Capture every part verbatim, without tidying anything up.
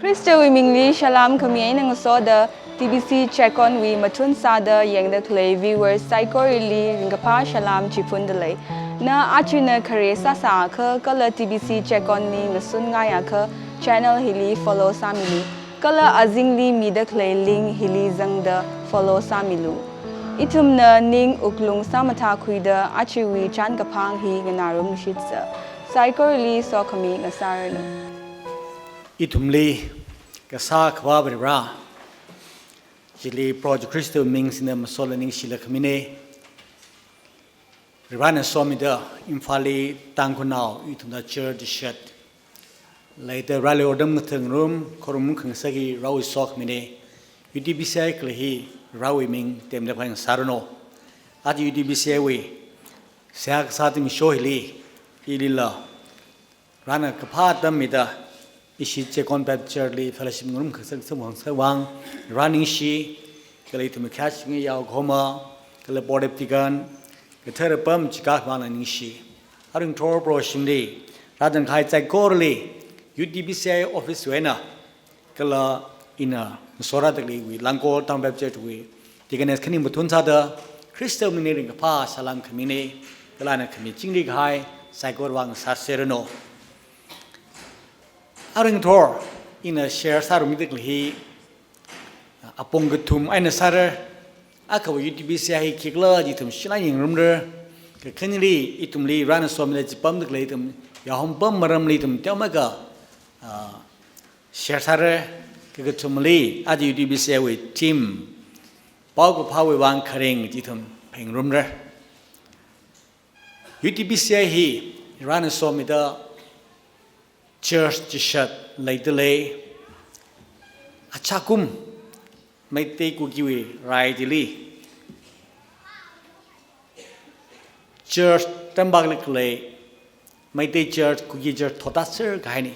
Khristawui mingli salam khami eina ngasoda T B C Checkon wui mathun sāda yangda khalei viewers saikorali ringkaphā salam chiphundalei. Na achina khare sāsākha kala T B C Checkon li ngasun ngaiakha channel hili follow sāmilu. Kala azingli mida khalei link hili zangda follow sāmilu. Ithumna ning wuklung sāmathākhuida achiwui chānkaphang hi nganārumshitsa. Saikorali sokhami ngasāranu. Ithumli kasā Akhava Vare, chili Proho Jishu Khristawui ming singda masotla ningshila khamine. Varena somida Imphalli Tangkhulnao ithumda church shat leida rāli ordam ngathang rum, khorum khangasaki Varewui sokhami ne. U T B C I khalei hi Varewui ming temda phaing sāranu. Aja U T B C I wui seihā kasā zimiksho hili, ilila Varena kaphā atam mida ishi Checkon Baptist Church li fellowship ngarum khasak samhang sawang, Vare ningshi, kala ithum khayāshing yao khoma, kala board of deacon, kathara apam chikā vangla ningshi. Aringthor Proho shimli rāzang kahai saikorali, U T B C I office wui eina, kala ina ngasorada khaleiwui Langkol Town Baptist Church wui deaconess khani mathun sāda Khristawui mingli ringkaphā salam khamine, kala ana khami chingri kahai saikora vang sāseranu. Aringthor, ina share sārumida khalei hi apong kathum eina sāra. Akhava U T B C I hi khikhala chi ithum shilai yangrumra. Kakhaneli ithumli Varena somida chipamda khalei ithum yahom pam maramli ithum teomeikha, ah, share sāra. Kakathumali aja U T B C I wui theme paokaphāwui vang kharing chi ithum phengrumra. U T B C I hi Varena somida church chishat leidalei. Achakum Meitei Kukiwui rai chili church tampak likhalei Meitei church, Kuki church thotda sāser kahaine.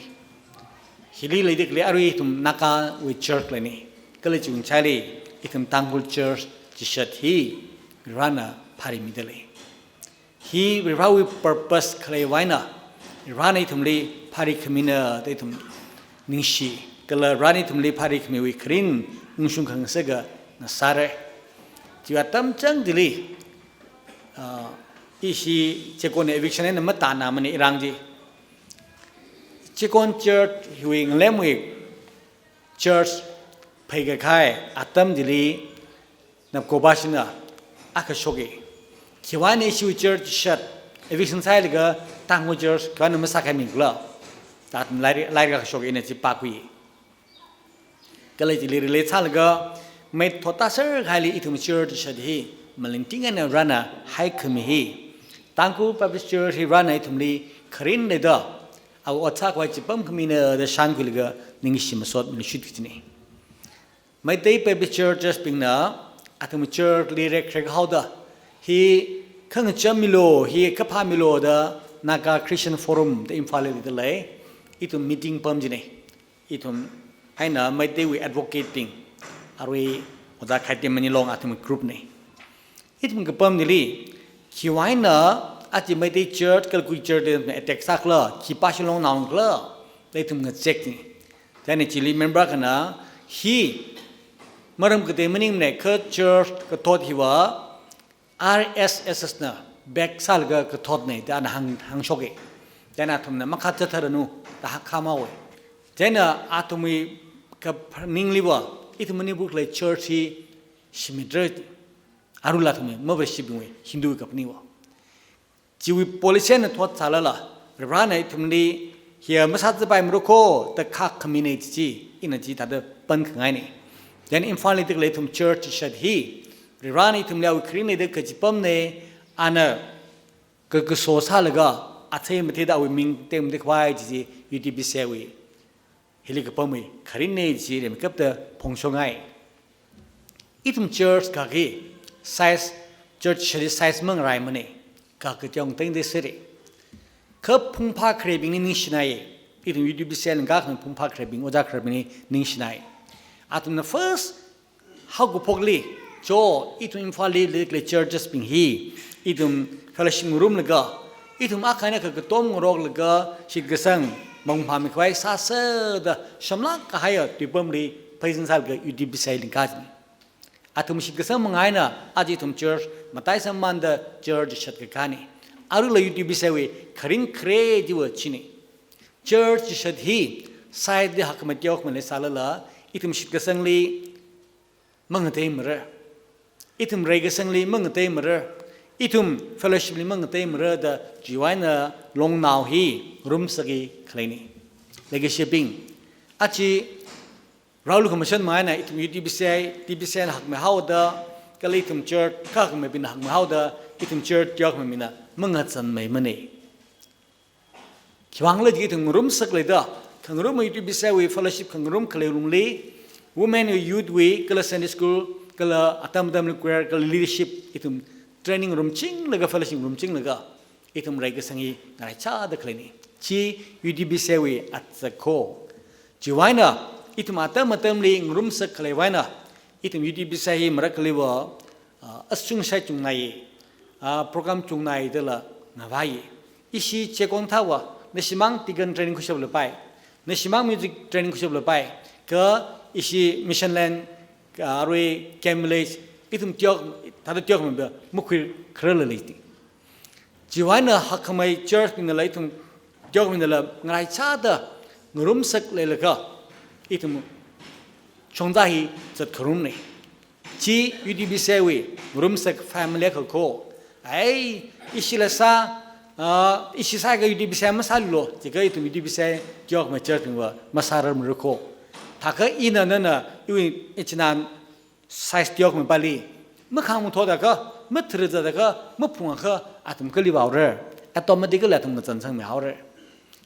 Hili leida khalei arui ithum Nagawui church leine. Kala chungchaili ithum Tangkhul church chishat hi Varena phāri midalei. Hi Varewui purpose khaleiwui eina, Varena ithumli phāri khamina da ithum ningshi, kala Varena ithumli phāri khamiwui kharing ungshung khangasaka ngasāra. Chiwui atam chang chili, ah, ishi Checkon eviction eina matānamane irang chi. Checkon church hiwui ngalemwui church phaikahai atam chili Napko bashina akha shoke. Khiwui eina ishiwui church shat eviction sāhailaga Tangkhul church khiwui eina masākhami khala. Tat lairik, lairik akha shoke, ina chi pākhui. Kala chili relate sālaga, mei thotda sāser kahaili ithum church shat hi malingting eina Varena haikhami hi, Tangkhul Baptist Church hi Varena ithumli kharing leida, awui otsak khavai chipam khamina da shānkhuilaga ningshi masot malingshit kachine. Meitei Baptist Churches bingna athum church li rekrek haoda, hi khangacham milu, hi kaphā milu da Naga Christian Forum da Imphalli leidalei, ithum meeting pam chine. Ithum eina Meiteiwui advocate bing, arui Ojā Khaitemmani long athum group ne. Ithum kapam chili, khiwui eina aja Meitei church, kala Kuki church da attack sākhala, khipā shilong naung khala, da ithum ngachek ne. Chieina chili member akhana, hi maram katei maningmane, kha church kathot hiva, R S S na back sālaga kathotne da ana hāng, hāngshoke. Chieina athumna makhazattharanu da hāngkhamei. Chieina athumwui kaphaningliva, ithum Manipur khalei church hi shimitra, arui athumwui, mavarshibingwui, Hindu kaphaninva. Chiwui policy eina thot sālala, Varena ithumli, hiya masāzapai marukho, da khak khamine chi, ina chithāda pankhangaine. Then Imphalli leida khalei ithum church shat hi, Varena ithumli awui kharing leida kachipamne, ana kakaso sālaga, athei matheida awui ming tengda khavai chi, U T B C I wui hili kapamwui kharingne chi rimeikapta phongshongai. Ithum church kaki size, church shali size mangarai mane, kaki tiong tengda sere. Kha phungphā kharebingli ningshinai, ithum U T B C I langkak phungphā kharebing, ojā kharebingli ningshinai. Athumna first haokaphokli, cho, ithum Imphalli leida khalei churches bing hi, ithum fellowship ngarumlaga, ithum akha eina akha katom ngaroklaga, shitkasang, mangphāmi khavai sāsāda shamlāk kahaiya tuipamli pheisin sālaga U T B C lingkani. Athum shitkasang manga eina aja ithum church matai samanda church shat kakani. Aruila U T B C wui kharing khare chiva chini. Church shat hi site li hakmei teokmei leisālala ithum shitkasangli mangateimara. Ithum reikasangli mangateimara. Ithum fellowship li mangateimara da chiwui eina longnao hi ngarumsaki khaleini. Leikashibing, aja rao lukhamashan manga eina ithum U T B C, T B C na hakmei haoda, kala ithum church kakhameibingna hakmei haoda, ithum church teokmeibingna mangazanmeimana. Khiwuivang khala jiakha ithum ngarumsak leida, khangarum U T B C wui fellowship khangarum khalei lungli, women wui, youth wui, kala Sunday school, kala atam atamli choir, kala leadership, ithum training ngarumchinglaga, fellowship ngarumchinglaga, ithum reikasang hi ngaraichāda khaleini. Chi U T B C wui atsak kho. Chiwui eina, ithum atam atamli ngarumsak khaleiwui eina, ithum U T B C hi marakhaliva, ah, ashung shai chungnai, ah, program chungnai dala ngavai. Ishi chekong thāva, nashimang deacon training khuishap lapai, nashimang music training khuishap lapai, kha ishi mission land, kha arui camp village, ithum teok, thāda teokmeiva makhuikhararla leiti. Chiwui eina hakhamei church bingna la ithum teokmeina la ngaraichāda ngarumsak leilaga ithum chongda hi zatkharumna. Chi U T B C wui ngarumsak family akha kho. Ai, ishila sā, ah, ishi sāakha U T B C masālu, jiakha ithum U T B C teokmei church bingva masārarmara kho. Thākha ina nana, iwui ichinā size teokmeipali makhāng mathotda kha, matharazatta kha, maphungakha, athum kali vāhaora. Automatically athum ngazansangmi haora.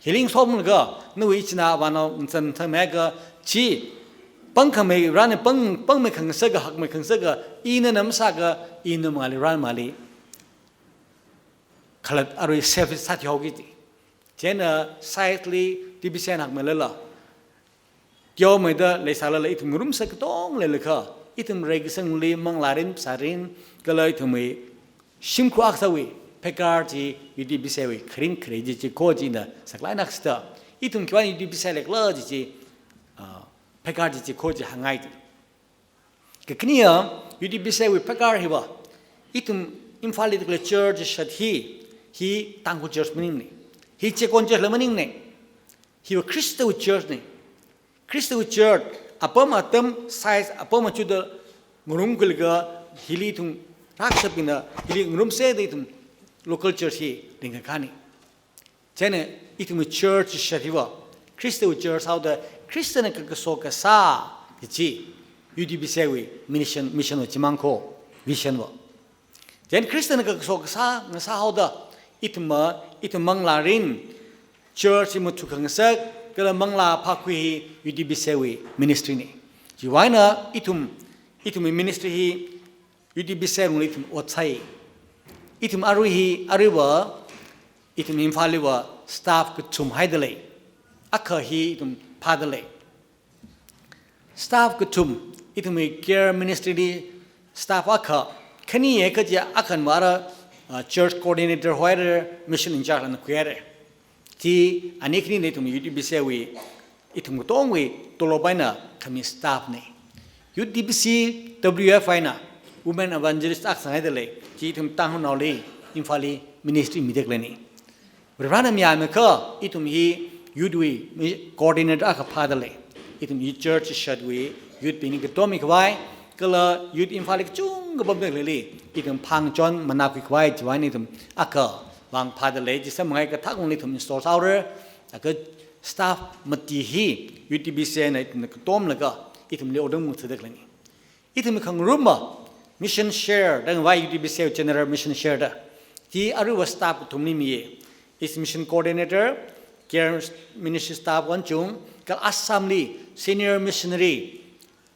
Hili ngasoklaga, nawui ichinā avānao ngazansangmiakha, chi pangkhamei rāna pang, pangmeikhangasak, hakmeikhangasak, ina na masāakha, ina mali rāmali khalat arui selfish sāthui haoki ti. Chieina site li T B C na hakmeilala, teomeida leisālala ithum ngarumsak katong leilakha, ithum reikasangli manglārin, phasārin, kala ithumwui shimkhur akha sāwui phekar chi U T B C wui kharing khare chi chi kho china saklāk eina sāda, ithum khiwui U T B C leikhala chi chi, ah, phekar chi chi kho chi hāngngai ti. Kakhane ya, U T B C wui phekar hiva, ithum Imphal li leikhala church shat hi, hi Tangkhul church maningna. Hi chekon church la maningna. Hiva Khristawui church na. Khristawui church, apam atam size, apam achuda ngarumkhuilaga, hili ithum rakshapbingna, hili ngarumseda ithum local church hi ringkakāna. Chieina ithumwui church shat hiva, Khristawui church sāhaoda, Khristana kakaso kasā kachi, U T B C wui mission, mission va chimang kho, vision va. Chieina Khristana kakaso kasā ngasāhaoda, ithumva, ithum manglārin, church hi mathukhangasak, kala manglā phākhui hi U T B C wui ministry na. Chiwui eina ithum, ithumwui ministry hi U T B C lungli ithum ot sāi. Ithum arui hi, aruiva, ithum Imphal liva staff kathum haida lei. Akha hi ithum phāda lei. Staff kathum, ithumwui care ministry li staff akha, khani ye kaja akhan vāra, ah, church coordinator hoira, mission in charge ana khuihaira. Chi ani khanina ithum U T B C wui, ithum katongwui tolop eina khami staff na. U T B C W F eina women evangelist akha sanghaida lei. Chi ithum Tangkhulnaoli Imphal li ministry mida khaleina. Varena miya makha ithum hi youth wui mi-, coordinator akha phāda lei. Ithum hi church shatwui youth bingli katommi khavai, kala youth Imphal li kachungkha pamda khaleili, ithum phangchon manā khui khavai chiwui eina ithum akha vāng phāda lei, chi sāmangai kathak lungli ithum install sāhaora, akha staff mati hi U T B C na ithum katomlaga, ithumli odam muthuda khaleina. Ithum khangarumva, mission share, da ngavai U T B C general mission share da. Hi aruiva staff kathumli miya. Is mission coordinator, care ministry staff one chung, kala Assam li senior missionary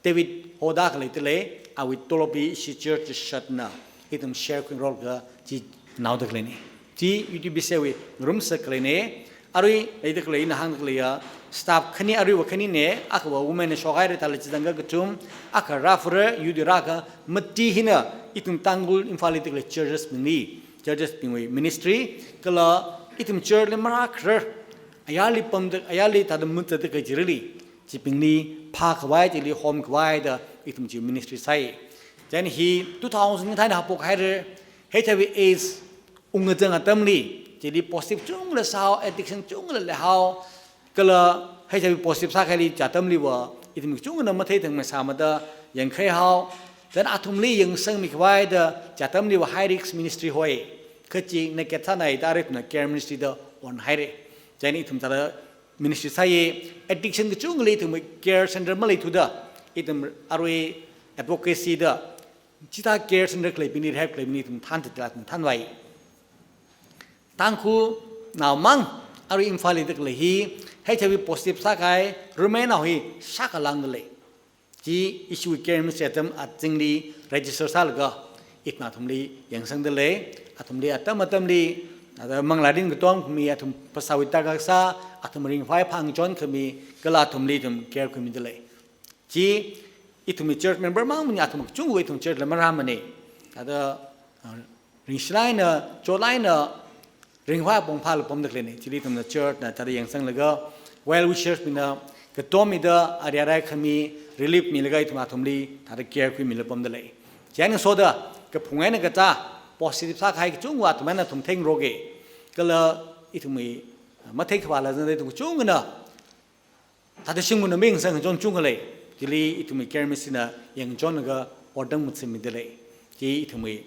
David hoda khalei tele, awui tolop hi ishi church shatna, ithum share khuingarokda chi naoda khaleina. Chi U T B C wui ngarumsak khaleina, arui leida khalei ina hāngda khaleiya, staff khani aruiva khanina, akhava women na shokhaira thāla chithang kathum, akha rāphura, youth rākha, mati hina, ithum Tangkhul Imphal li leida khalei churches bingli, churches bingwui ministry, kala ithum church li marākharar, ayarli pamda, ayarli thāda mutda kajirali, chibingli phākhavai, chili homkhavai da ithum chi ministry sāi. Then hi two thousand thāna haophok haira, HIV AIDS ungazang atamli, chili positive chungla sāhao, addiction chungla leihao, kala HIV positive sākahaili chi atamliva, ithum chungna matheithangmei sāmada yangkhaihao. Then athumli yangsangmikhavai da chi atamliva high risk ministry hoi, kha chi naked sānai da arui ithumna care ministry da onhaira. Then ithum thāda ministry sāya, addiction kachungkhali ithum care center maleithuda, ithum arui advocacy da, chithā care center khaleibingli, rehab khaleibingli ithum thānda tila ithum thānvai. Tangkhulnao mang arui Imphalli da khalei hi, HIV positive sākahai, rumeina hi shākha lāngda lei. Chi issue care ministry atam azingli register sālaga, ithumna athumli yangsangda lei, athumli atam atamli, ada manglārin katomkhami athum phasāwui darkar sā, athum ringphāwui phangchon khami, kala athumli ithum care khuimida lei. Chi ithumwui church member mang maning, athum kachungwui ithum church la marāmana. Ada, ah, ringshilāk eina, chotlāk eina, ringphā pongphāla pamda khaleina. Chili ithumna church na thāda yangsanglaga, well wishers bingna katom mida, ariarai khami, relief milaga ithum athumli thāda care khuimila pamda lei. Chieina soda, kaphung eina kazā, positive sākahai kachungva athum eina athum theingaroka. Kala ithumwui matheikhavā la zangda ithum kachungana, thāda shimkhurna mayangsang kachon chungkha lei. Chili ithumwui care ministry na yangchonlaga otram matsitmida lei. Chi ithumwui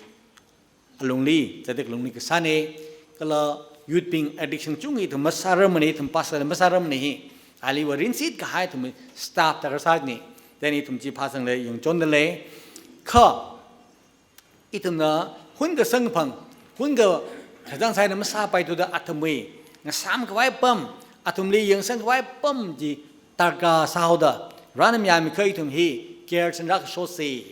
alungli, zatek lungli kasāna, kala youth bing addiction chungkha ithum masārarmana, ithum pastor masārarmana hi. Aliva rinsit kahai ithumwui staff darkar sāna. Then ithum chi phāsangla yangchonda lei. Kha ithumna hun kasang phang, hun ka kazang saina masāpaithuda athumwui ngasāmkhavai apam, athumli yangsangkhavai apam chi darkar sāhaoda, rānam yāmikha ithum hi care center akha shosa.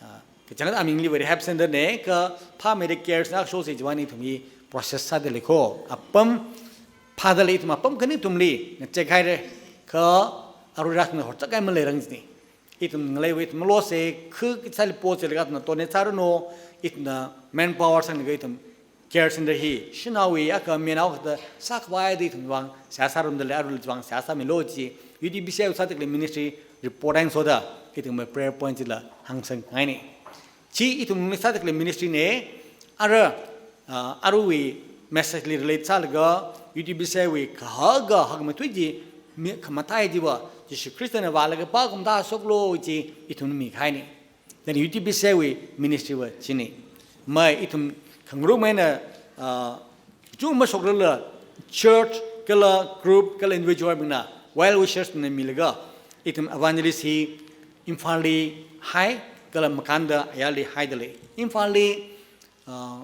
Ah, kachangkhat amingli rehab center na, kha phāmeida care center akha shosa chiwui vang ithum hi process sāda lei kho. Apam phāda lei, ithum apam khani ithumli ngachek haira, kha arui rāsangna horchak kahai maleirang jina. Ithum ngaleiwui ithum malosa, khu kachāli posa laga ithumna donate sāranu, ithumna manpower sanglaga ithum care center hi, shanaowui akha mayarnao akha thāda sākhavai da ithum vang seihā sārumda lei, aruila vang seihā sāmilu chi, U T B C wui sāda khalei ministry report eina soda, ithum prayer point chila hāngsang ngaina. Chi ithum sāda khalei ministry na, ara, ah, aruiwui message li relate sālaga, U T B C wui kahaka hakmeithui chi, mi, khamathā chiva, Jishu Khristana vālaga pākhamatā shoklu chi ithum mikahaina. Then U T B C wui ministry va china. Mai ithum khangarum eina, ah, chung mashoklala church, kala group, kala individual bingna, well wishers bingna milaga, ithum evangelist hi Imphalli hai, kala makānda ayarli haida lei. Imphalli, ah,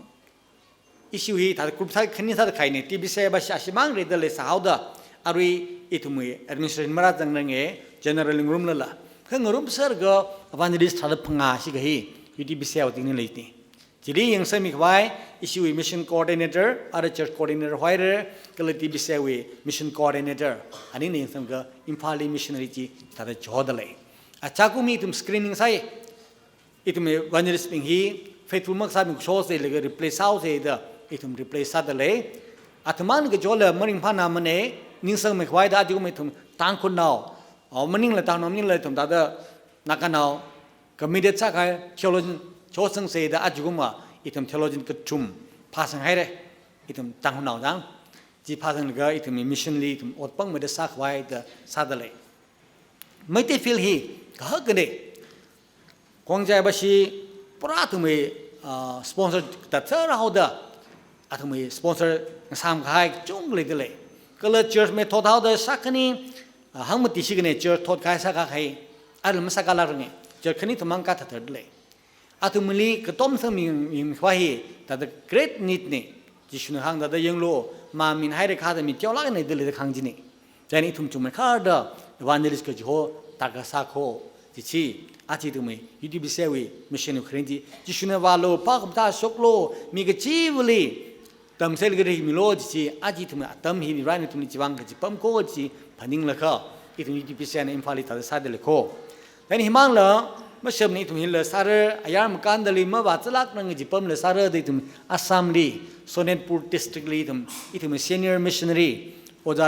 issue hi thāda group sā khani sāda kahaina, T B C va shāshimang rida lei sāhaoda, arui ithumwui administration marāzangranga, general ngarumlala. Kha ngarumsālaga evangelist thāda phangā shikha hi, U T B C wui tingli leina. Chili yangsangmikhavai, ishiwui mission coordinator, ara church coordinator hoira, kala T B C wui mission coordinator, anina yangsanglaga Imphalli missionary chi thāda chihoda lei. Achakum ithum screening sāi, ithum evangelist bing hi faithful makasābing shosa laga replace sāhaosa da, ithum replace sāda lei. Athumna kajola maringphāna mana, ningsangmeikhavai da, ajakum ithum Tangkhulnao, ah, maningla Tangkhulnao, maningla ithum thāda Naganao, committed sākahai theologian chosangsa da, ajakumva ithum theologian kathum phāsang haira, ithum Tangkhulnao dang. Chi phāsanglaga ithum mission li ithum ot pangmeida sākhavai da sāda lei. Meitei field hi kahakana. Khongjai bashi pura athumwui, ah, sponsor tatsar haoda, athumwui sponsor ngasāmkahai chungkha leida lei. Kala church mei thothaoda sākhani, ah, hangmati shikha eina church thotkahai sākahai, arui masākalākranga, church khani athum mang kathāthar lei. Athumli katom sangmi, mi, mikhavai hi, thāda great need na. Jishuna hāngda thāda yanglu, mā minhaira kha da mi teolāk eina da lei da hāng jina. Chieina ithum chungmeikharda evangelist kajiho darkar sā kho, chi chi, aja ithumwui U T B C wui mission wui kharing chi, Jishuna vālu, pākhamatā shoklu, mi kachivali tamsālaga rimilu chi chi, aja ithumwui atam hi Varena ithumli chivang kachipam kho chi phaninglaga, ithum U T B C na Imphalli thāda sāda lei kho. Then himangla, mashamni ithum hila sāra, ayar makāndali mavāzālākranga kajipamla sāra da ithum Assamli, Sonitpur district li ithum, ithum senior missionary, Ojā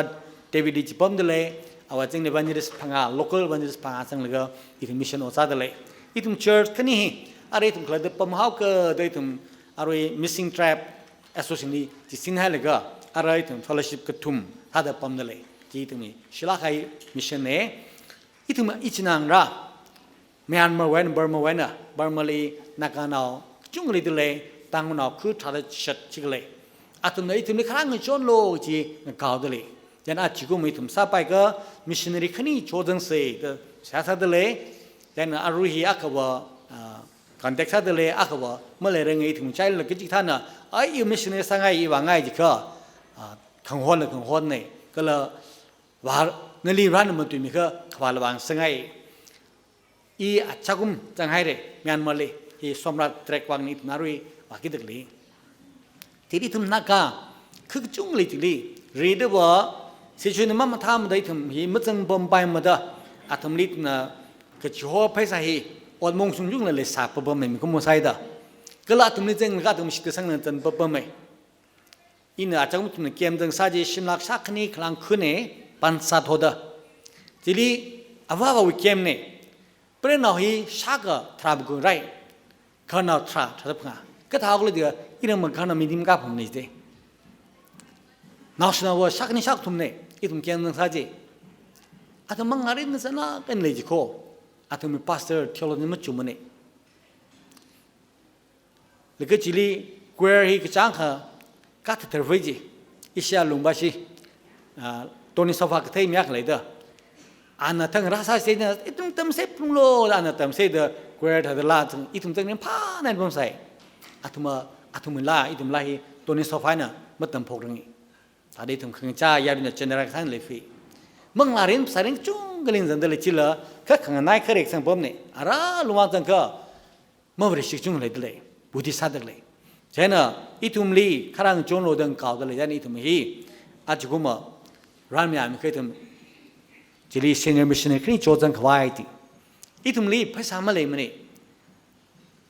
David li chi pamda lei, awui azingli evangelist phangā, local evangelist phangā zanglaga ithum mission ot sāda lei. Ithum church khani hi, arui ithum khalatta pamhaoka da ithum arui Missing Tribe Association li chi sinhailaga, arui ithum fellowship kathum sāda pamda lei. Chi ithumwui shilāk kahai mission na. Ithum ichinā ngarā, Myanmar wui eina, Burma wui eina, Burma li Naganao kachungkha leida lei, Tangkhulnao kha tharāda chishat chikha lei. Athumna ithumli kharā ngachonlu chi ngakaoda lei. Chieina achikum ithum sāpaikha missionary khani chozangsa da seihā sāda lei. Chieina arui hi akhava, ah, contact sāda lei, akhava maleiranga ithum chailaga kachikathāna, ai, i missionary sāngai, i vāngai jiakha, ah, khangahon la khangahonna, kala vā, nali Varena matuimikha khavā la vāngasakngai. I achakum zanghaira, Myanmar li, hi Somrat trek vang ni ithum arui vākida khalei. Chili ithum Naga, kha kachungkha lei chili, ridava, situation mamathāmada ithum hi mazangpampaimada, athumli ithumna kachiho pheisā hi, ot mongshung chungla leisā papammi mikumo sāhaida. Kala athumli zanglaga athum shitsangna zan papammi. Ina achang ithumna camp zangsā chi shimlak shākhani khalang khani pansat hoda. Chili avāvawui camp na. Pregnant nao hi shākha tharā magun rai. Gaharnao tharā, tharāda phangā. Kathā khala jiakha, iramma gaharnao minimum kaphang na jite. Naoshinaova shākhani shākha kathum na. Ithum camp zangsā chi. Athum manglārin sāna kan lei jikho. Athumwui pastor theologian machumana. Laga chili choir hi kachāng akha kathāthar vai ji. Asia Lungbashi, ah, Tony Sofa kathei mi akha leida. Ana thang rāsāsei na, ithum tamsei phunglu, ana tamsei da choir thāda lā zang, ithum zangrin phāna pamsai. Athumva, athumla, ithumla hi Tony Sofa na matamphokrangi. Thāda ithum khangachā yaruina general kasāna leifi. Manglārin sārin kachungkha lingzangda lei chila, kha khanganai kharek sangpamna. Ara lungvang zangkha, mavareshik kachungkha leida lei, Buddhist sāda lei. Chieina ithumli kharā ngachonlu da ngakaoda lei, chieina ithum hi, achikuma, Varena mayāmikha ithum, chili senior missionary khani chozang khavai chi. Ithumli pheisā maleimana.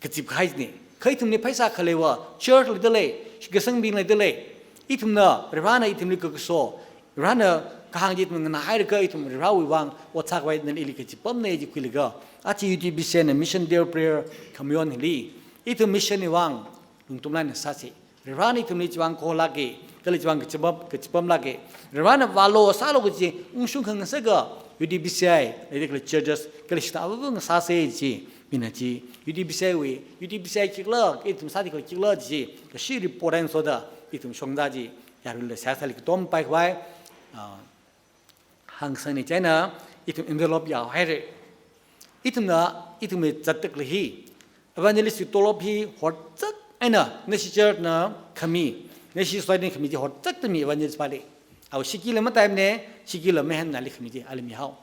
Kazip kahai na. Kha ithumli pheisā khaleiva, church leida lei, shitkasangbing leida lei. Ithumna, Varena ithumli kakaso, Varena kahāng chi ithum nganāhailaga ithum Varewui vang ot sākhavai nali ili kazipamna ji khuilaga. Aja U T B C na mission day of prayer khamayon hili. Ithum mission wui vang lungtumlāk eina sāsa. Varena ithumli chiwui vang kholāka, kala chiwui vang kazipam, kazipamlāka. Varena vālu sālu kaji ungshung khangasaka, U T B C I, leida khalei churches, kala shita avāva ngasāsa ji, mina ji, U T B C I wui, U T B C I khikhala, ithum sāda khalei khikhala ji, kashi report eina soda, ithum shongza ji, yaruila seihā sāli katompai khavai, ah, hāngsangna chieina, ithum envelope yaohaira. Ithumna, ithumwui zatda khalei hi, evangelist wui tolop hi horchak eina, nashi church na khami, nashi society na khami chi horchakta mi evangelist pali. Awui shikila mataimana, shikila mahenna li khami chi, ali mihao.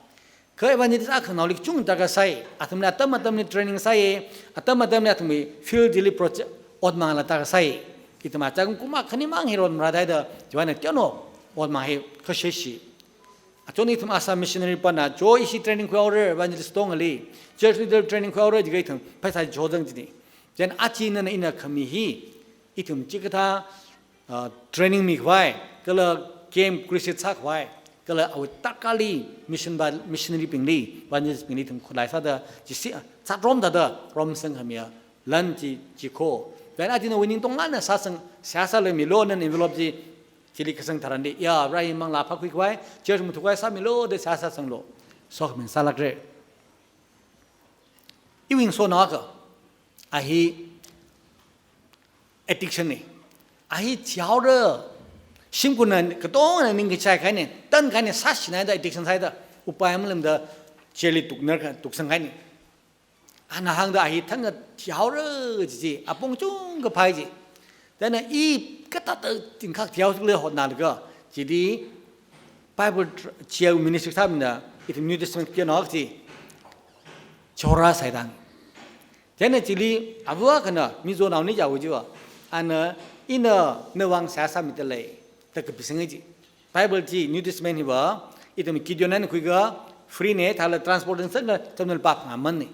Kha evangelist akhanaoli kachungkha darkar sai, athumli atam atamli training sai, atam atamli athumwui field chili project ot mangla darkar sai. Ithum achang kum akhani mang hi ron marāda, chiwui eina kayākha ot mang hi khasheshi. Achon ithum Assam missionary pana, cho ishi training khuihaora, evangelist tongali, church leader training khuihaora, jiakha ithum pheisā chozang jina. Chieina aja nana ina khami hi, ithum chikathā, ah, training mikhavai, kala camp crusade sākhavai, kala awui tarākhali mission ba, missionary bingli, evangelist bingli ithum khutlai sāda, jisi, ah, sārom thāda, romsang khamiya, lan chi, chikho. Chieina aja nawui ningtonglāk eina sāsang, seihā sāla milu nana envelope chi, chili kasang tharanli, ya, Vare hi manglā phākhui khavai, church mathukhavai sāmilu da seihā sāsanglu. Sokhami sālākra. Iwui ngasotnao akha, a hi addiction na. A hi thihaora, shimkhurna katongana ningkachai kahaina, tan kahaina, sāshinaida addiction sāhaida, upai maleimada jail li tuknar ka, tuksang kahaina. Ana hāngda a hi thangkha thihaora ji chi, apong chungkha phai ji. Chieina i kathāda tingkhak thihao chikle hotnalaga, chili Bible tr-, jail ministry sāmida, ithum New Testament kayākha chi, chora saidang. Chieina chili, ava akhana, Mizonao ni jawu jiwa. Ana, ina, nawui vang seihā sāmida lei, da kapisang ji. Bible chi New Testament hiva, ithum Gideon eina khuikha, free na, thāla transportation na, tamnal pap ngaman na.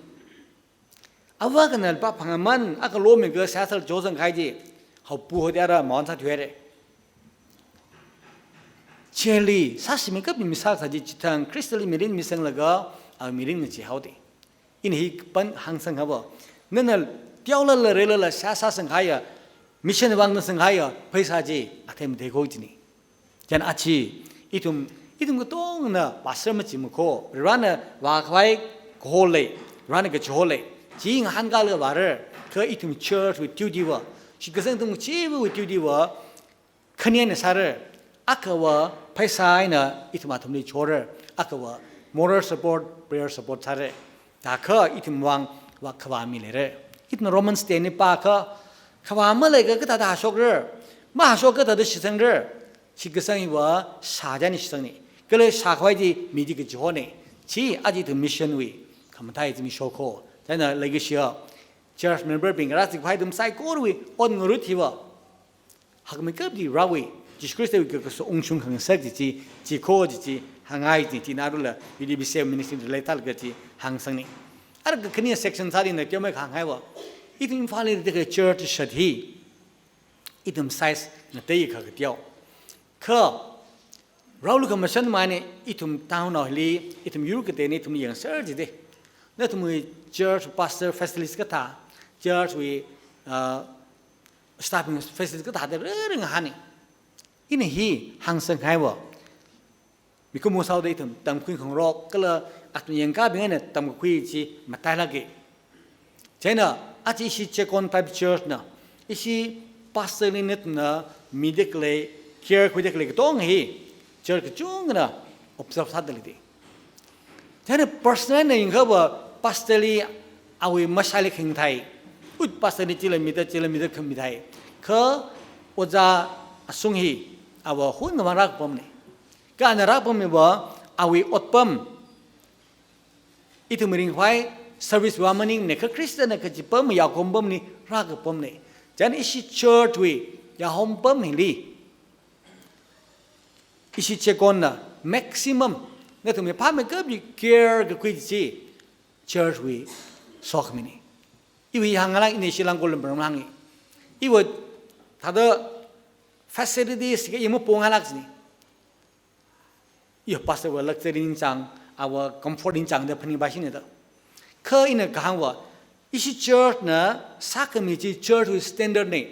Ava akhana pap ngaman, akha lomikha seihā sāla chozang kahai chi, haopu hodi ara mawan sāthuihaira. Chili, sāshimikapli misākasā chi chithang, Khristali mirin misanglaga, a mirin ngacheehaoda. Ina hi pan hāngsanghaowa. Nana teolala relala sā sāsanghaiya, mission vang sāsanghaiya, pheisā chi, athei matheikho jina. Chieina aja, ithum, ithum katongna pastor machimakho, Varena vākhavai kaho lei, Varena kachiho lei, chi ngahānkālaga vāra, kha ithum church wui duty va, shitkasang ithum chiwui duty va, khani eina sāra, akhava pheisā eina ithum athumli chora, akhava moral support, prayer support sāra. Thākha ithum vang va khavā mi leira. Ithum Romans ten li pākha, khavā maleikha kathāda hāshokra, mahāshokkha kathāda shitsangra, shitkasang hiva shā chieina shitsangna. Kala shākhavai chi mi chi kachihona. Chi aja ithum mission wui khamathā chi mishokho. Chieina leikashiya church member bing rāzikhavai ithum saikorawui ot ngarut hiva, hakmeikapli Varewui, Jesu Khristawui kakaso ungshung khangasak chi chi, chikho chi chi, hāngngai chi chi, naruila, U D B C ministry relate laga chi hāngsangna. Ara kakhane section sāli na teomeikha hānghaiwa. Ithum Imphal li leida church shat hi, ithum size ngateikha kateo. Kha, Vareli khamashan maina ithum town hili, ithum yur kateina ithum yangser jida. Nathumwui church pastor facilities kathā, church wui, ah, staffing facilities kathāda rere ngahāna. Ina hi hāngsanghaiwa. Mikumo sāhaoda ithum tamkhui khangarok, kala athum yangkābing eina tamkhui chi matailāka. Chieina, aja ishi Checkon Baptist Church na, ishi pastor li nathumna mida khalei, care khuida khalei katonga hi, church kachungkhana observe sāda leida. Chieina personal na yangakha va pastor li awui mashaili khingthai. Ut pastor li chila mida, chila mida khami thai. Kha ojā ashung hi, ava hun ngamang rākapamna. Kha ana rākapam hiva, awui otpam, ithum ringphai service va maningmana, kha Christian na kachipam, yaokhom pamli rākapamna. Chieina ishi church wui yaokhom pam hili, ishi Checkon na maximum, nathumwui phāmeikapli care kakhui chi, church wui sokmina. Iwui hāngngailāk eina ishi Langkol Lambaram hānga. Iva thāda facilities kha i mapongngailāk jina. Yo, pastor va luxury ningchāng, ava comfort ningchāngda phaningpai shina da. Kha ina kahāngva, ishi church na sākhami chi church wui standard na.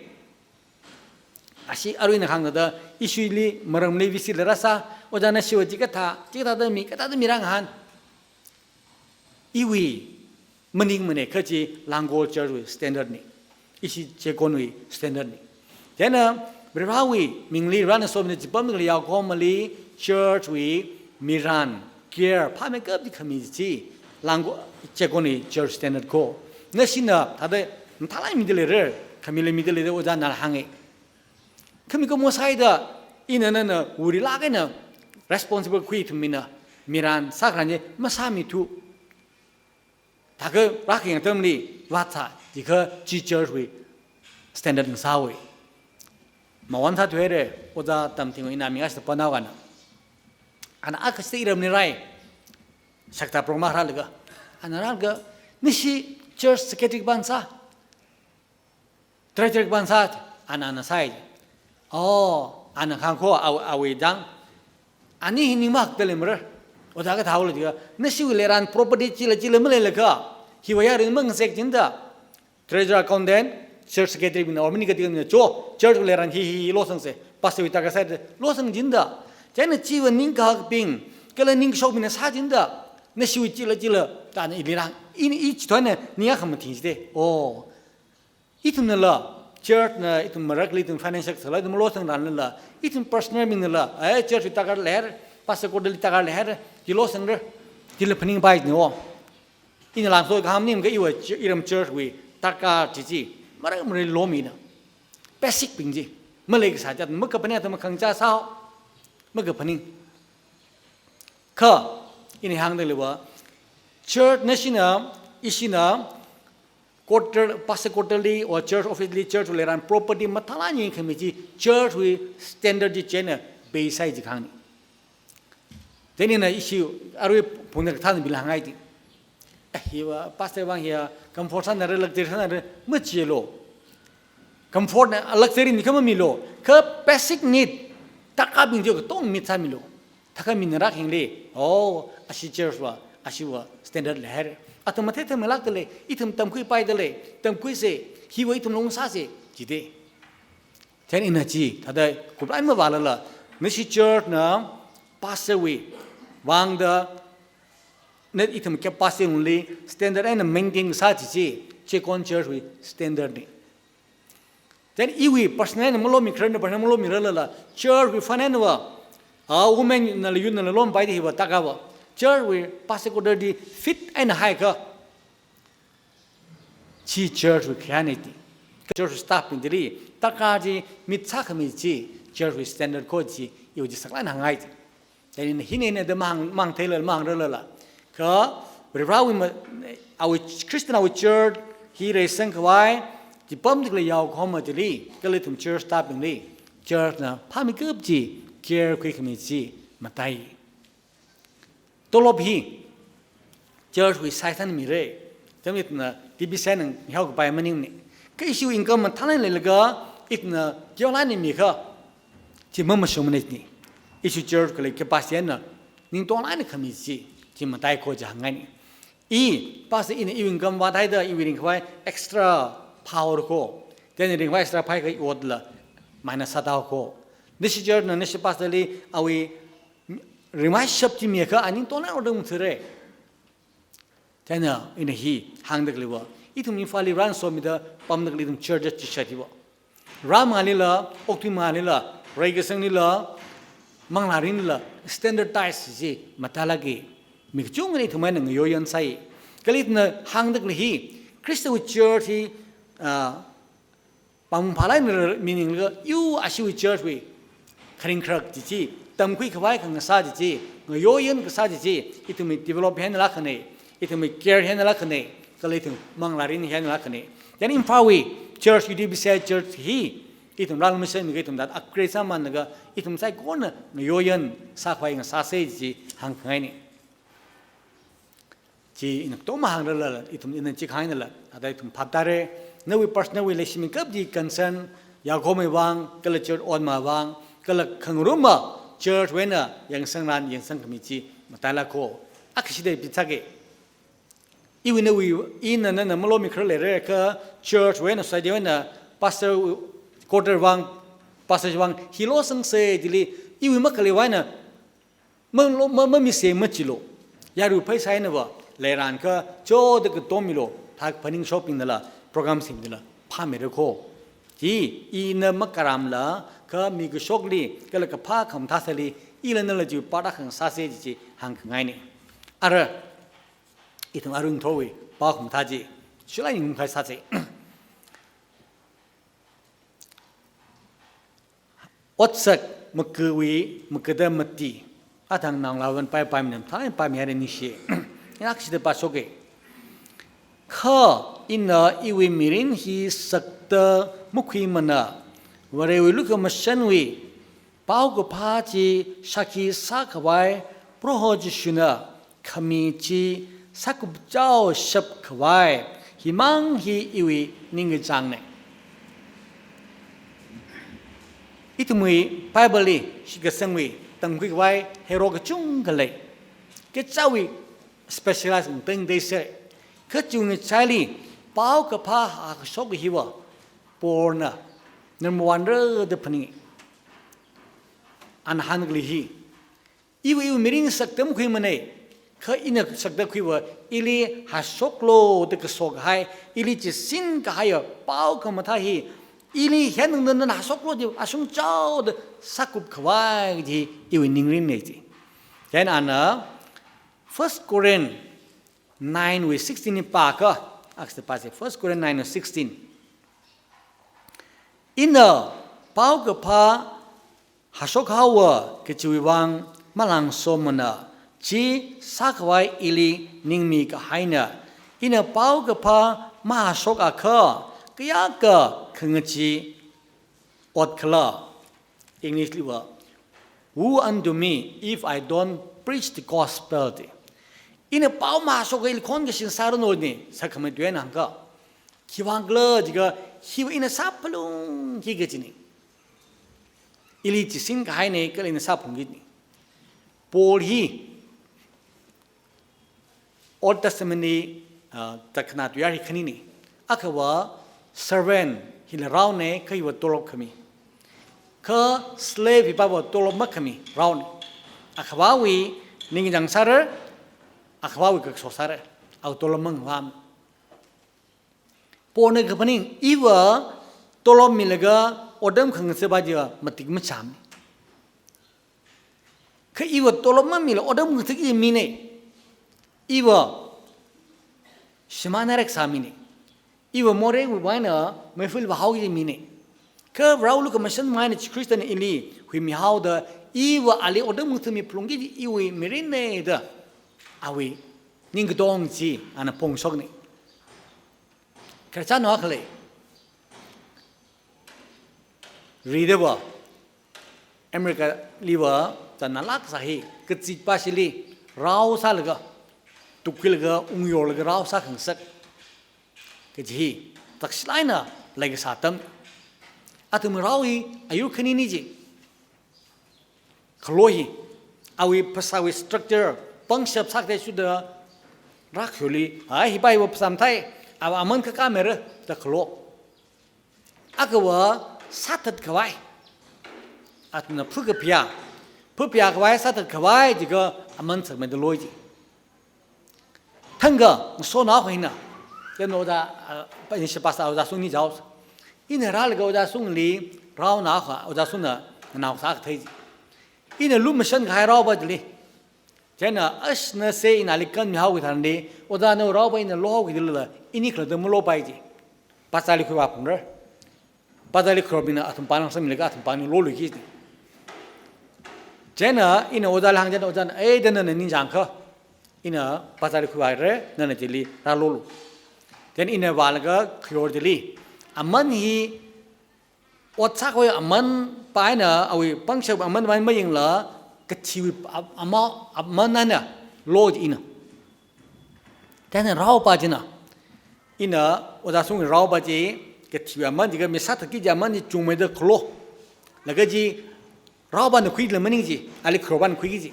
Ashi arui ina hāngda, ishili maramli visit la rāsā, ojā nashiva chi kathā, chi kathāda mi, kathāda mi rāngahān. Iwui maningmana, kha chi Langkol church wui standard na. Ishi Checkon wui standard na. Chieina Varewui mingli Varena somida chipam khalei yaokhomali church wui mirin, care, phāmeikapli khami chi Langkol Checkon wui church standard kho. Nashina thāda mathālāk mida leira, khamili mida leida ojāna hānga. Kha mikumo sāhaida, ina nana wurilāk eina responsible khui ithum mina, mirin sākharan chi masāmithu. Thākha rākhayang atamli vātsā, chikha chi church wui standard ngasāhaowa. Mawan sāthuihaira, ojā Tamthingwui ina mi ashita panao kana. Ana akha sita iramli rāi, shakta program rālaga. Ana rālaga, nashi church secretary khipāna sā, treasurer khipāna sā, ana, ana sāi. Oh, ana kahāng kho, awui, awui dang. Ani hi ning makta lei mara. Ojā kathāhaola jiakha, nashiwui leiran property chila chila maleilakha, hiva yaruina mangasek jinda. Treasurer, accountant, church secretary bingna, or mini kati bingna, cho, church wui leiran hi, hi, hi losangsa, pastor wui tarākha sāda losang jinda. Chieina chiva ningkahakbing, kala ningkashokbingna sā jinda. Nashiwui chila chila, thāna ili rāng. Ina i chithāna, ning akha mathing jida. Oh. Ithumnala, church na, ithum marakli, ithum financial sāla, ithum losang ranlala, ithum personal mingnala, eh, church wui tarākha leira, pastor quarterly tarākha leira, chi losangra, chila phaningpai jina o. Ina langso kahāng maningakha iva ch-, iram church wui tarākha chi chi, marak marak lomina. Basic bing chi, maleikasā chat, makaphaning atam makhangachā sāhao, makaphaning. Kha, ina hāngda leiva, church nashina, ishina, quarter, pastor quarterly or church office li church wui leiran property mathālāk eina khami chi church wui standard chi chieina base sāi jikahāngna. Chieina ishi arui phungda kathānabingla hāngngai chi. Eh, hiva pastor vang hiya comfort sānara, luxury sānara, machilu. Comfort na luxury nikha mamilu. Kha basic need, Tarākabing chi katong mitsāmilu. Thākha mina rākhayangli, oh, ashi church va, ashiva standard leihaira. Athum matheithuimilākda lei, ithum tamkhuipaida lei, tamkhuisa, hiva ithum lungsāsa, jida. Chieina ina chi, thāda kuplāk eina mavālala, nashi church na pastor wui vangda, na ithum capacity lungli standard eina maintain sā chi chi, Checkon church wui standard na. Then iwui personal eina malomikhararna, personal malomirarlala, church wui fund einava, a women nala youth nala lompaida hiva tarākhava, church wui pastor quarter li fit eina haiakha, chi church wui khayāna ti. Church wui staff bing chili, tarākha chi mitsākhami chi, church wui standard kho chi, iwui chi saklāk eina hāngngai ti. Chieina hina hina da mang, mangtheilala, mangrarlala. Kha, Varewui ma, awui Christian awui church hi reisangkhavai, chi pamda khalei yaokahoma chili, kala ithum church staff bingli, church na phāmikap chi, care khuikhami chi, matai. Tolop hi, church wui size eina mira. Chieina ithumna T B C na mihaokapai maningmana. Kha ishiwui income mathālāk eina leilaga, ithumna teolāk eina miakha, chi mamashungmana ni. Ishi church khalei capacity eina, ningtonglāk eina khami chi, chi matai kho chi hāngngaina. I, pastor ina iwui income vāthaida, iwui ringkhavai extra power kho. Then ringkhavai extra phāhaiakha i otla, minus sātā kho. Nashi church na, nashi pastor li, awui ringkhavai shap chi miakha, a ningtonglāk eina order muthuira. Chieina ina hi hāngda khaleiva, ithum Imphal li rānsomida pamda khalei ithum church chishat hiva, rāmangālila, okthuimangālila, reikasānglila, manglārinlila, standardize chi matailāka. Mi kachungkhana ithum eina ngayoyan sai. Kala ithumna hāngda khalei hi, Christian church hi, ah, pamphālāk eina meaning laga, iwui ashiwui church wui kharing kharak chi chi, tamkhuikhavai khangasā chi chi, ngayoyan kasā chi chi, ithumwui develop hi einala khana, ithumwui care hi einala khana, kala ithum manglārin hi einala khana. Then Imphal wui church, U T B C church hi, ithum rālumashanmiakha ithum thāda upgrade sāmānlaga, ithum saikorana ngayoyan sākhavai ngasāsa chi chi hāngkhangaina. Chi ina katong mahāngrarlala, ithum ina chi hāngnala, thāda ithum phap tāra, nawui personal wui leishimikap chi concern, yaokahomawui vang, kala church otmawui vang, kala khangarumma church wui eina yangsangran, yangsangkhami chi matailāk kho. Akha shida pitsāka. Iwui nawui, ina nana malomikharar leira kha church wui eina, society wui eina, pastor quarter vang, pastor vang, hi losangsa chili, iwui makhalei vang eina, ma lo, ma, mamisa machilu. Yarui pheisā einava, leirān kha, choda katommilu, thak phaningshokbingnala, program simbingnala, phāmira kho. Chi, ina makaramla, kha mi kashokli, kala kaphā khamathā sāli, ila nala chi part akha ngasāsa chi chi hāngkhangaina. Ara, ithum aruingathorwui pao khamathā chi, shilai ningkhaisāsa. Otsak makawui, makada mati. Athang nangla van pai pai minam thang pai mi hari ningshi. Ina kashida pāshoka. Kha ina iwui mirin hi sakta makhuimana. Varewui lukhamashanwui paokaphā chi shākhi sākhavai Proho Jishuna khami chi sākupchao shapkhavai, himang hi iwui ningkachāngna. Ithumwui Bible li shitkasangwui tamkhuikhavai hero kachungkha lei. Kachāwui specialize ngteng dei se. Kachungkha chili paokaphā hākashok hiva Paulna number one ra da phaninga. Ana hāngkhalei hi, iwui, iwui mirin sakta makhuimana, kha ina sakta khuiva, ili hāshoklu da kasokahai, ili chisin kahaiya pao khamathā hi, ili hiyākha nana hāshoklu da, ashung chaoda sākupkhavai chi iwui ningrinna chi. Chieina ana First Corinth nine wui sixteen hi pākha, akha shida pāsa, First Corinth nine wui sixteen. Ina paokaphā hāshok haowa kachiwui vang malāngsomana, chi sākhavai ili ningmi kahaina. Ina paokaphā mahāshokakha, kayākha khangachee ot khala. English liva, "Woe unto me if I don't preach the gospel," da. Ina pao mahāshokakha ili khon kashin sāranu da, sākhamei tuina hāngkha. Khiwuivang khala jiakha, hiva ina sāphalungki kajina. Ili chi singkahaina kala ina sāphungkini. Paul hi Old Testament li, ah, Tarākha Tuiyār hi khanini. Akhava servant hila raona, kha hiva tolop khami. Kha slave hiva tolop makhami raona. Akhavāwui ningchāng sāra, akhavāwui kakso sāra. Awui tolop mangvām. Paulna kaphaning, iva tolop milaga otram khangathā pa chiva matik machāmana. Kha iva tolop mamila otram khangathāki mina. Iva shimānna reksā mina. Iva moreiwui vang eina meiful vāhaoki mina. Kha Varewui lukhamashan vang eina Jishu Khristana ili huimihaoda, iva ali otram khangathā miphalungki kaji iwui mirinna da awui ningkatong chi ana phongshokna. Khararchan akha lei. Rida va, America li va, chānna lāk sā hi, kazip pāshili, rao sālaga, tukkhuilaga, ungyorlaga rao sākhangasak kaji hi, takshilāk eina leikasā atam. Athum rao hi ayur khanini chi. Khalo hi, awui phasāwui structure, pangshap sākatei shuda, rākhayoli, ai, hipa hiva phasā mathei, ava aman kakā mera, da khalo. Akhava sāthat khavai. Athumna phukaphayā, phuphayā khavai, sāthat khavai, jiakha aman sakmeida loi chi. Thangkha, ngasotnao akhana. Then ojā, ah, pa-, ni shi pastor ojā Sung ni jaosa. Ina rālaga ojā Sungli, raonao akha, ojā Sungna, nganao sākathei chi. Ina lumashan kahai rao pa chili. Chieina, ash, nase ina ali kanmihaoki tharan li, ojā nawui rao pa ina lohaoki jilala, ini khalatta malopai chi. Bazarli khuivā phungra. Bazarli khuirbingna athum pāng langsangmilaga athum pāngli loluiki. Chieina ina ojāli hāng chieina ojāna, "Ei, da nana ningchāngakha, ina bazarli khuivāra, nana chili rālolu." Then ina vālaga khuiyor chili, aman hi ot sākhavai aman pa eina, awui pangshap aman pa eina mayangla, kathiwui a-, ama-, aman eina lo chi ina. Then rao pa china, ina ojā Sungwui rao pa chi, kathiwui aman jiakha mi sāthatki kaji aman chi chungmeida khalo. Laga chi rao pana khuila maning chi, ali khalo pana khuiki chi.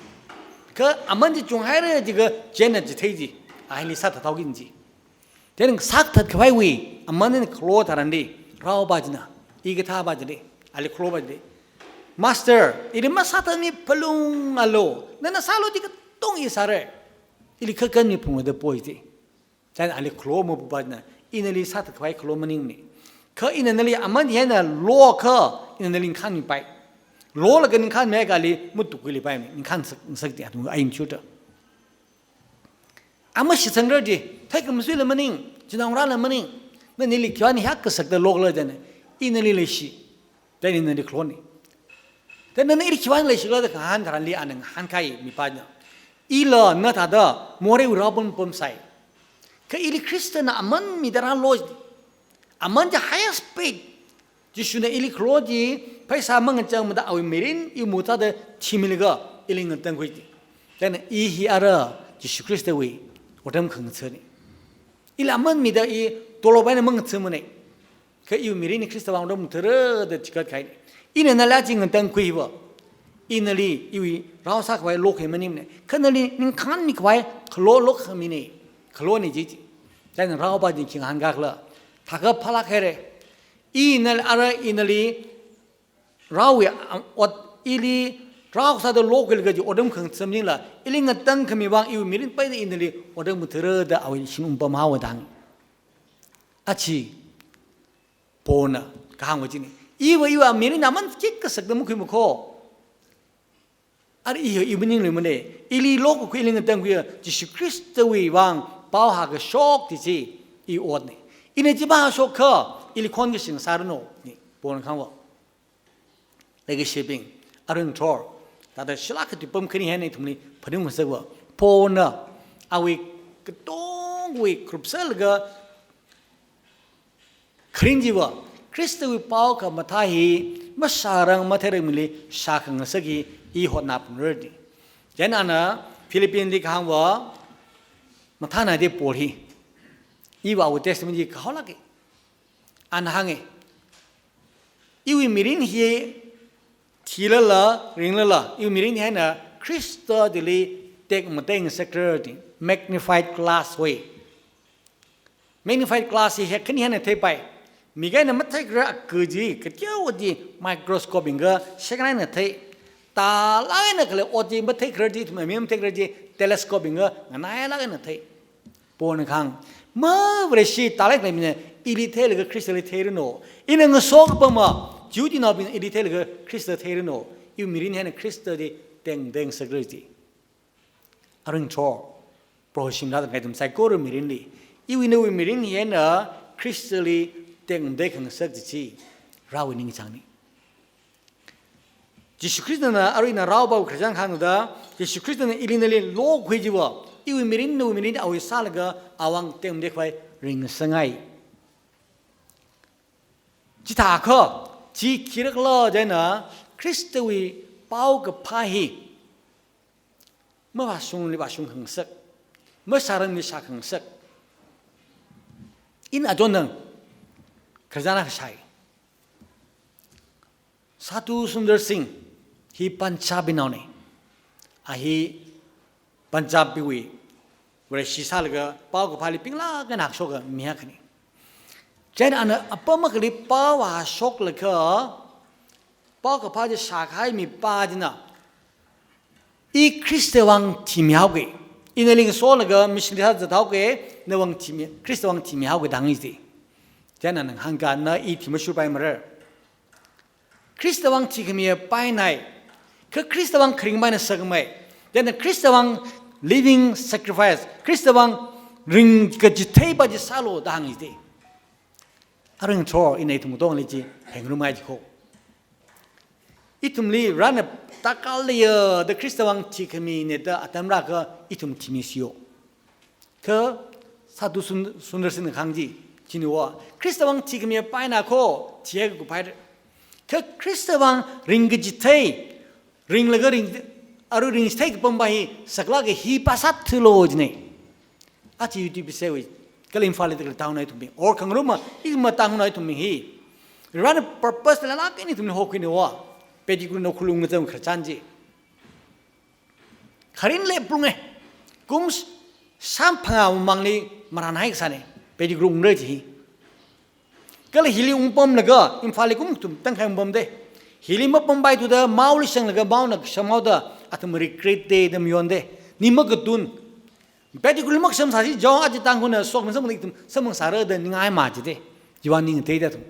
Kha aman chi chunghaira jiakha chieina chithei chi, a hili sāthathaoki chi. Then sāthat khavaiwui aman eina khalo tharan li, rao pa china, i kathā pa chili, ali khalo pa chili, "Master, ili masāthat miphalungalo, nana sālu chi katong i sāra. Ili kha kanmiphalungra" da poi chi. Chieina ali khalo mapu pa china, "Ina nali sāthat khavai khalo maningmana. Kha ina nali aman hi eina loakha, ina nali ngakhan mipai. Lolaga ngakhan miakha ali matukkhuilipaimana, ngakhan sak, sak chi athum ain chuta. Ama shitsangra chi, theikhamasuila maning, chinaongarāla maning, nana ili khiwui vang hiyākha sakta lokhala chieina, ina nali leishi, then ina nali khalona. Then nana ili khiwui vang leishikhala da kahāng tharan li ana ngahānkai mi pa china, ila nathāda moreiwui rao pam pamsai. Kha ili Khristana aman mida rālo chi. Aman chi highest paid. Jishuna ili khalo chi, pheisā mangachangmada awui mirin iwui mothāda thimilaga ili ngatangkhui chi. Then i hi ara Jishu Khristawui otram khangathana. Ili aman mida i tolop eina mangathamana. Kha iwui mirin hi Khristawui vang otram ngathara da chikat kahaina. Ina nali chi ngatangkhui hiva, ina nali iwui rao sākhavai lokhavai maningmana. Kha nali ngakhan mikhavai khalo lokhamina. Khalona chi chi. Chieina rao pa china khi ngahānkhala, thākha phālāk haira. Ina nali ara, ina nali raowui, am, ot, ili rao sāda lokhuilaga chi otram khangatha maningla, ili ngatangkhami vang iwui mirin paida ina nali otram ngathara da awui shim pamhaowa da hānga. Achi, Paulna kahāngva china. Iva, iva mirin aman khikha sakta makhuimakho. Ara i hi iwui maningluimana. Ili lokakhui, ili ngatangkhuiya Jishu Khristawui vang pao hākashok chi chi iwui otna. Ina chi pao hāshokakha, ili khon kasing sāranu, ni Paulna kahāngva. Leikashibing, arui ngathor, thāda shilāk katui pam khani eina ithumli phaningngasakva, Paulna awui katongwui krup sālaga kharing chiva, Khristawui pao khamathā hi mashārang matheirangmili shākhangasak hi i hotnaphungra da. Chieina ana Philippians li kahāngva, mathāna da Paul hi, iva awui testimony kahaolāka. Ana hānga, iwui mirin hi Thilala, ringlala, iwui mirin hi eina Khrista chili tekmatei ngasakra da, magnified glass wui. Magnified glass hi hekhan hi eina theipai. Mik eina matheikharar akha chi, kateokha chi microscope yangakha shekhan eina thei. Tālāk eina khalei ot chi matheikharar chi, ithum mi matheikharar chi telescope yangakha nganailāk eina thei. Paulna kahāng, ma Vareshi tālāk eina mina ili theilaga Khristali theiranu. Ina ngaso kapama, Jihudinaobing ili theilaga Khrista theiranu. Iwui mirin hi eina Khristali tekmatei ngasakra da. Aring thor, Proho shimla da ngaithum saikora mirinli, iwui nawui mirin hi eina Khristali tekmatei khangasak chi, Varewui ningchāngna. Jishu Khristana arui ina rao pao khararchan kahāngda, Jishu Khristana ili nali lokhui chiva, iwui mirin nawui mirin awui sālaga awui vang tekmatei khavai ringngasakngai. Chithākha, chi khirakhala da eina, Khristawui paokaphā hi mavāshungli vāshung khangasak, mashārangli shā khangasak. Ina atonang, khararchan akha shāi. Sadhu Sundar Singh hi Punjab wui naona. A hi Punjab wui Vareshi sālaga paokaphāli pinglāk eina hāngshoka mi akhana. Chieina ana apam akhali pao vāshoklaga, paokaphā chi shākahai mipā china, I Khristawui vang thimihaoga, ina ningli ngasolaga missionary sāda zathaoga, nawui vang thimi, Khristawui vang thimihaoga da hānga da. Chieina ana hāngka, na I thimashurpaimara. Khristawui vang thikhami painai, kha Khristawui vang kharing paina sākhamei. Then Khristawui vang living sacrifice, Khristawui vang ringkachithei pa chi sālu da hānga da. Aring thor ina ithum katongli chi phengrumngai jiko. Ithumli Varena takal leiya da Khristawui vang thikhamina da atam rākha ithum thimisiyo. Kha Sadhu Sun-, Sundar Singhna kahāng chi, chiniva, Khristawui vang thikhami paina kho, thihai kakup haira. Kha Khristawui vang ringkachithei, ringlaga ring, arui ringchithei kapam pa hi saklāka hi pa sāthuilu jina. Aja YouTube sewui, kala Imphal li takla Tangkhulnao ithumbing, or khangaruma, ima Tangkhulnao ithumbing hi, Varena purpose leilāk eina ithumli hokhuinava, Pettigrew na khulung ngazam khararchan chi. Kharin leiphalunga, kum s-, shāmphangā mamangli marānhai kasāna, Pettigrew ungra chi hi. Kala hili ungpamlaga, Imphal li kum ithum tangkhai ungpamda. Hili mapampaithuda, maoli shanglaga, maona kashamhaoda, athum regret da da mayonda. Ni makatun. Pettigrewli makasham sāsi jong aja Tangkhulna sok masamda ithum samphang sāra da ningai ma jida. Hiva ning theida ithum.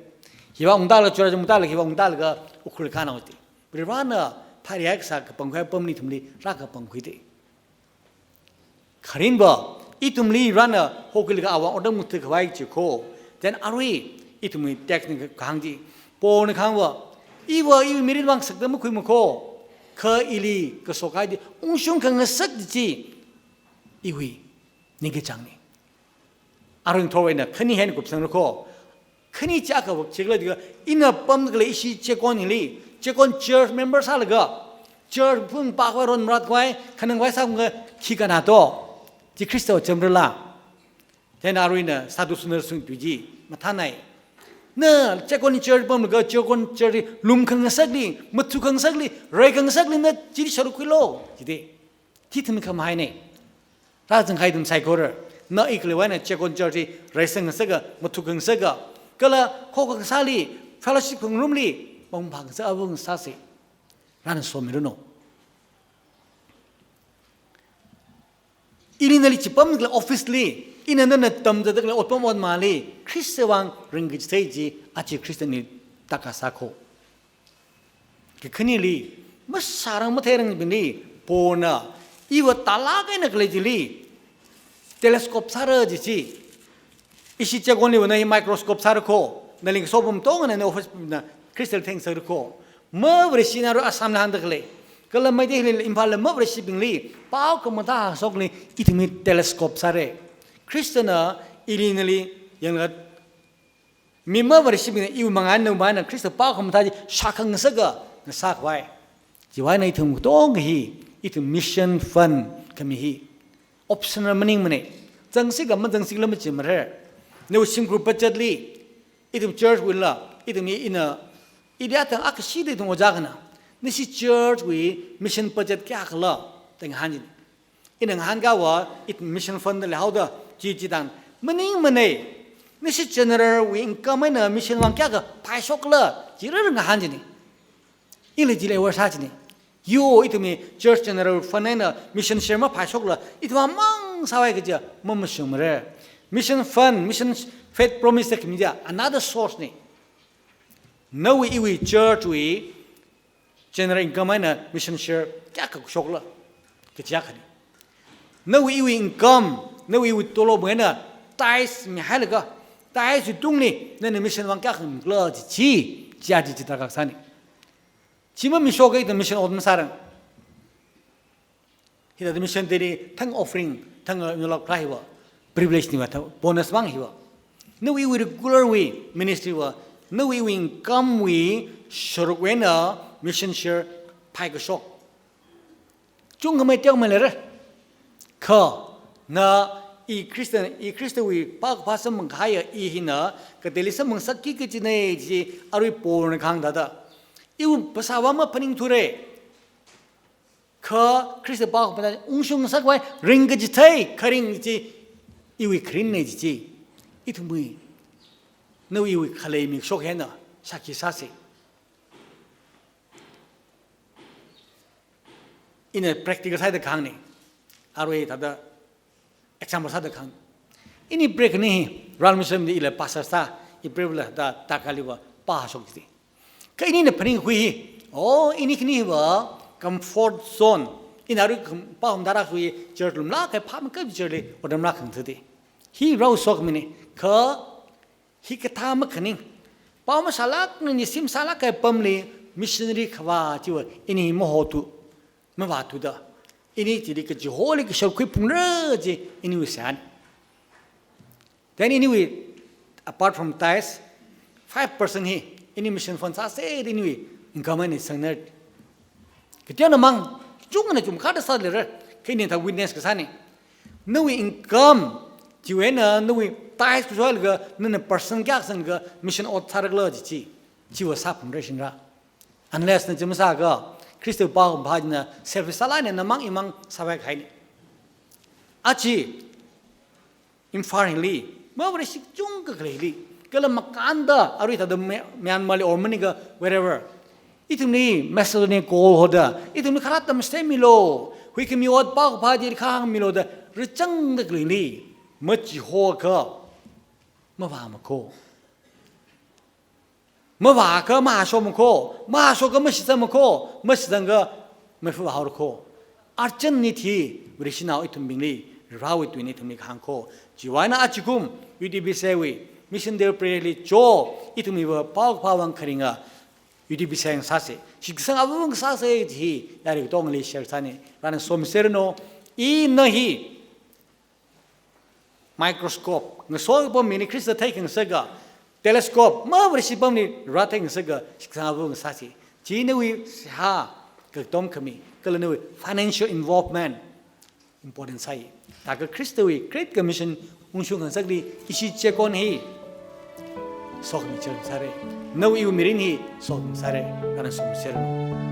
Hiva ungtālaga Churachandpur tālaga, hiva ungtālaga Ukhrul kānao da. Varena pharihai kasā kapangkhui apamli ithumli rākapangkhuida. Kharinva, ithumli Varena hokhuilaga awui vang otram ngathākhavai chi kho. Then arui, ithumwui text li kahāng chi, Paulna kahāngva, iva iwui mirin vang sakta makhuima kho, kha ili kasokhai chi ungshung khangasak chi, iwui ningkachāngna. Aring thor eina khani hi eina kupsangra kho. Khani chi akha vak chikla jiakha, ina pamkhalei ishi Checkon hili, Checkon church member sālaga, church phung pakhavai ron marat khavai, khanang khavai sākhangasak khi kana to, chi Khristawui chamrala. Chieina arui ina Sadhu Sundar Singh tui chi mathānai. Na Checkon church pamlaga, Checkon church lumkhangasakli, mathukhangasakli, reikhangasakli na chili sharuk khuilu jida. Chi ithum khamahai na. Rāzangkahai ithum saikora, na I khaleiwui eina Checkon church hi reisang ngasaka, mathukhangasaka, kala khokha kasāli, fellowship khangarumli, mangpha kasā avung sāsa. Varena somiranu. Ili nali chipamkhalei office li, ina nana tamzatdakhalei otpam otmali, Khristawui vang ringkachithei chi, aja Khristana taka sā kho. Kakhaneli, mashārang matheirangbingli, Paulna, iva tālāk eina khalei chili, telescope sāra jichi. Ishi Checkon liva na hi microscope sāra kho, nali ngasopam tongana na office na Khristali theingasakra kho. Ma Vareshina arui Assam li hāngdakhalei, kala Meitei hili Imphal li ma Vareshibingli, pao khamathā hāngshokli, ithumli telescope sāra. Khristana ili nali yanglaga, mi ma Vareshibingna iwui mangāna, nawui mangāna Khrista pao khamathā chi shākhangasaka, ngasākhavai. Chiwui eina ithum katonga hi, ithum mission fund khami hi optional maningmana. Zangsikla mazangsikla machimathei. Nawui shimkhur budget li, ithum church wuila, ithum hi ina, ili athang akhashida ithum ojā akhana, Nashi church wui mission budget kayākhala da ngahān jina. Ina ngahānkava, ithum mission fund da leihaoda, chi chi tang maningmanei. Nashi general wui income eina mission vang kayākha phaishokhala, chi rāra ngahān jina. Ili chili aware sā jina. Yo, ithumwui church general fund eina mission share maphaishokla, ithum amang sāvai kaja mamashungmara. Mission fund, mission faith promise da khami ja another source na. Nawui iwui church wui general income eina mission share kayākha shokla, kaja khani. Nawui iwui income, nawui iwui tolop eina tithes mihailaga, tithes wui tungli nana mission vang kayākha mikhala chi, chi, chi a chi chi darkar sāna. Chi mamishokakha ithum mission ot masārang. Hithāda mission deli thang offering, thang, uh, envelope khalei hiva privilege niva, thang bonus vang hiva. Nawui iwui regular wui ministry va, nawui iwui income wui sharuk eina mission share phaikashok chungkhamei teomeilera. Kha na, i Christian, i Christian wui pākaphā samphang kahaiya i hina kateili samphangsakki kajina chi arui Paulna kahāng thāda. Iwui phasāva maphaningthura. Kha Khrista pākaphā ungshung ngasakvai ringkachithei kharing chi iwui kharinna chi. Ithumwui, nawui iwui khalei mikshok hina shākhi sāsa. Ina practical sāda kahāngna. Arui thāda example sāda kahāng. Ini break ni hi, Ran Mission li ila pastor sā, i break la da, da kaliva pāshok jida. Kha inina phaningkhui hi, oh, ini khani hiva comfort zone. Ina arui kham-, pāhom dara khui church lumla kha pham kha church li odamla khang thudi. Hi rao sok mini, kha hikathā makhaning. Pao masālak nani sim sālak kahai apamli missionary khavā chiva ini mahotu, mavātuda. Ini chili kachiholi kashap khuiphungra chi iniwui san. Then iniwui, apart from tithes, five percent hi ini mission fund sāsa iniwui income ni sangnar. Kateonamang, chungna chungkha da sālera, kha ini thā witness kasāna. Nawui income, chiwui eina nawui tithes khuilaga, nana percent kayākha sanglaga mission ot sārakhala chi chi, chiva sāphungra shinra. Unless na chi masāakha, Khrista pākaphā china selfish sālāk eina namang imang sāvai kahaina. Aja, Imphal hili, Mavare shik chungkha khalei hili, kala makānda, arui thāda Mya-, Myanmar li or maningakha wherever. Ithumli Macedonia call hoda, ithumli kharā tamchithei milu, huikhami ot pākaphā chili khāngmilu da, rāchangda khalei hili, machihoakha, mavāmakho. Mavāakha mahāshokmakho, mahāshokakha mashitsangmakho, mashitsangakha maifuvāhaorakho. Archan nithi, Vareshinao ithumbingli, Varewui tui ni ithumli kahāngkho. Chiwui eina ajakum, U T B C wui, Mission Day prayer li cho, ithumwui va paokaphā vang kharinga, U T B C ngasāsa, shitkasang avāva̱ ngasāsa chi, yarui katongli share sāna, Varena somiserranu, ina hi, microscope, ngaso apam mini Khrista theikhangasaga, telescope, Mavareshi apamli rātheikhangasaga, shitkasang avāva̱ ngasāsa. Chi nawui seihā, katom khami, kala nawui financial involvement important sāi. Thākha Khristawui Great Commission ungshung khangasakli ishi chekon hi sokhami chang sāra. Nawui iwui mirin hi sokhami sāra. Varena somiserranu.